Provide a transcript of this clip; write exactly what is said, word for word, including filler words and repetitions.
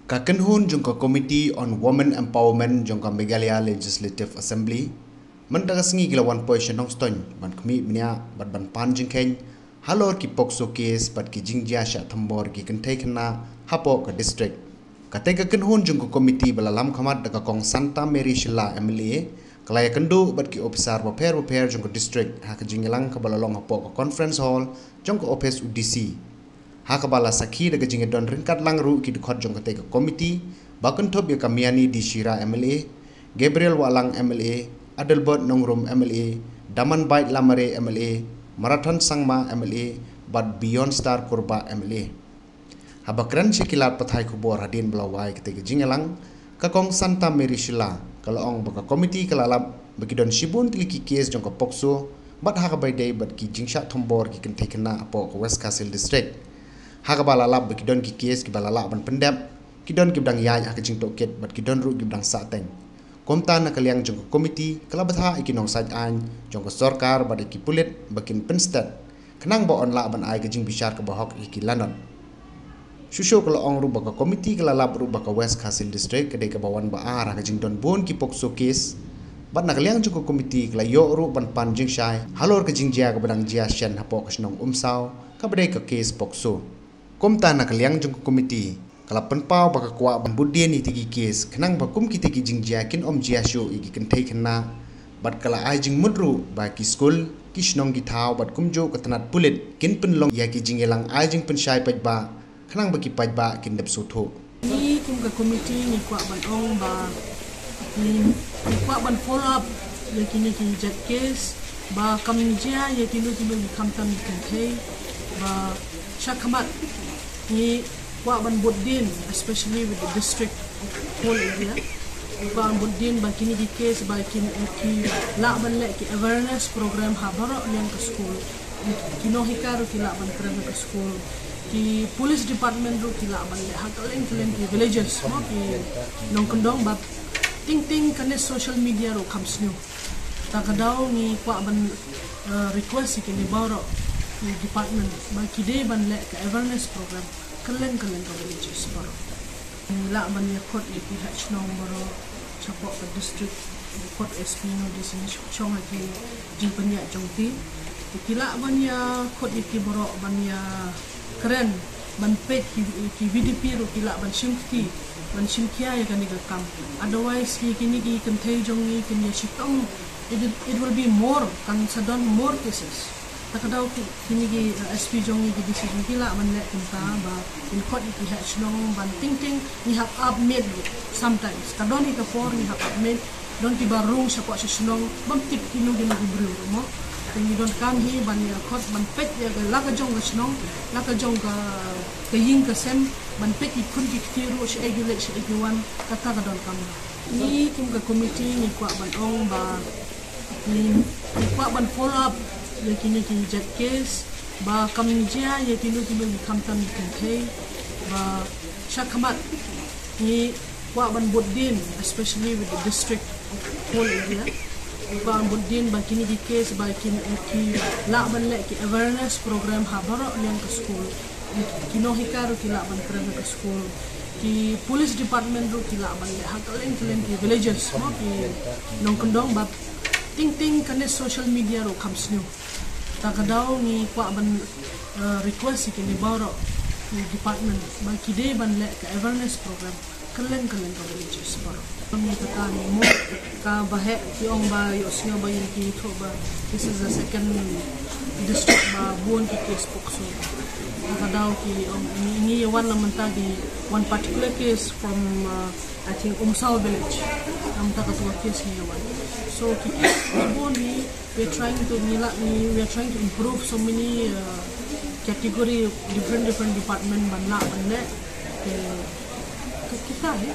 Ka kynhun jong ka Committee on Women Empowerment jong ka Meghalaya Legislative Assembly mynta ka sngi ki la wan poi sha Nongstoiñ ban khmih bniah bad ban pan jingkheiñ halor ki POCSO case bad ki jingjia shah thombor ki kynthei khynnah hapoh ka district. Kata ka kynhun jong ka committee ba la lam khmat da ka Kong Santa Mary Shylla M L A ka la ïakynduh bad ki ophisar bapher bapher jong ka district ha ka jingïalang kaba la long hapoh ka conference hall jong ka ophis u D C. Ha kaba la sakhi da ka jingdon ryngkat lang ruh ki dkhot jong kata ka committee ba kynthup ïa ka Miani D Shira M L A, Gabriel Wahlang M L A, Adelbert Nongrum M L A, Damanbait Lamare M L A, Marathon Sangma M L A bad Beyond Star Kurbah M L A. Haba kren sha ki lad pathai khubor hadien ba la wai kata ka jingïalang, ka Kong Santa Mary Shylla ka la ong ba ka committee ka la lap ba ki don shibun tylli ki case jong ka POCSO bad ha kaba ïadei bad ki jingshah thombor ki kynthei khynnah hapoh ka West Khasi Hills District. Ha kaba la lap ba ki don ki case kiba la lah ban pyndep, ki don kiba dang ïaid ha ka jingtohkit bad ki don ruh kiba dang sahteng. Kumta na ka liang jong ka committee ka la bthah ïa ki nongsaid aiñ jong ka sorkar bad ïa ki pulit ba kin pynsted khnang ba yn lah ban ai ka jingbishar kaba hok ïa ki lanot. Shuh shuh ka la ong ruh ba ka committee ka la lap ruh ba ka West Khasi Hills District ka dei kaba wan ba ar ha ka jingdon bun ki POCSO case bad na ka liang jong ka committee ka la ïoh ruh ban pan jingshai halor ka jingjia kaba dang jia shen hapoh ka shnong Umsaw kaba dei ka case POCSO. Kumta na ka liang jong ka committee ka la pynpaw ba ka kwah ban bud dien ïa kita ki case khnang ba kum kita ki jingjia kin ym jia shuh ïa ki kynthei khynnah bad ka la ai jingmut ruh ba ki skul, ki shnong ki thaw bad kumjuh ka tnat pulit kin pynlong ïa ki jingïalang ai jingpynshai paidbah khnang ba ki paidbah kin dep sngewthuh. Ngi kum ka committee ngi kwah ban ong ba ngi, ngi kwah ban follow up ïa kine ki jait case ba kam jia ïa kino kino ki khamtam ki kynthei ba shakhmat ngi kwah ban bud dien, especially with the district of whole area. Ngi kwah ban bud dien ba kine ki case ba kin, ki lah ban leh ki awareness program ha baroh liang ka skul. Ki nonghikai ruh ki lah ban kren ha ka skul. Ki police department ruh ki lah ban leh ha kylleng kylleng ki villages mo, ki nongkyndong, ba ting ting kane social media ruh kham sniew. Ta ka daw ngi kwah ban, eh, request ïa kine baroh ki department ba ki dei ban leh ka awareness program kylleng kylleng ka villages baroh. Ngi lah ban ïakhot ïa ki head shnong baroh shapoh ka district, ïakhot S P notice, ngi shong ha ki jingpynïaid jong ki. Te ki lah ban ïakhot ïa ki baroh ban ïakren, ban peit ki, ki V D P ruh ki lah ban shim kti, ban shim khia ïa kane ka kam. Otherwise ïa kine ki kynthei jong ngi kin ïa shitom, it, it will be more, kan sa don more cases. Ta ka daw ki, kine ki, eh, S P jong ngi, ki D C jong ngi ki lah ban leh kumta ba kin khot ïa ki head shnong ban ting ting, ngi hap ap miet sometimes. Ka don hi ka por ngi hap ap miet, don kiba rung shapoh sha shnong bym tip kino kino ki briew ruh mo. Te ngi donkam hi ban ïa khot ban peit ïa ka la ka jong ka shnong, la ka jong ka, ka ïing ka sem, ban peit ki khun ki kti ruh shaei ki leit shaei ki wan, kata ka donkam. Ngi kum ka committee ngi kwah ban ong ba ngi, ngi kwah ban follow up ïa kine ki jait case ba kam jia ïa kino kino ki khamtam ki kynthei ba shakhmat ngi kwah ban bud dien, especially with the district of whole area. Ngi kwah ban bud dien ba kine ki case ba kin, ki lah ban leh ki awareness program ha baroh liang ka skul. Ki nonghikai ruh ki lah ban kren ha ka skul. Ki police department ruh ki lah ban leh ha kylleng kylleng ki villages mo, ki nongkyndong, ba ting ting kane social media ruh kham sniew. Ta ka daw ngi kwah ban, eh, request ïa kine baroh ki department ba ki dei ban leh ka awareness program kylleng kylleng ka villages baroh. Ngi kata ngi mo, kaba heh ki ong ba ïohsngew ba ïa ki thoh ba this is the second district ba bun ki case POCSO. Ka daw ki ong ngi, ngi ïa wan na mynta ki one particular case from, uh, I think Umsaw village. Na mynta ka tu ka case ngi ïa wan. So ki case ki bun hi, we are trying to, ngi lah, ngi, we are trying to improve so many, uh, category, different different department ban lah ban leh. Te ka kita hi.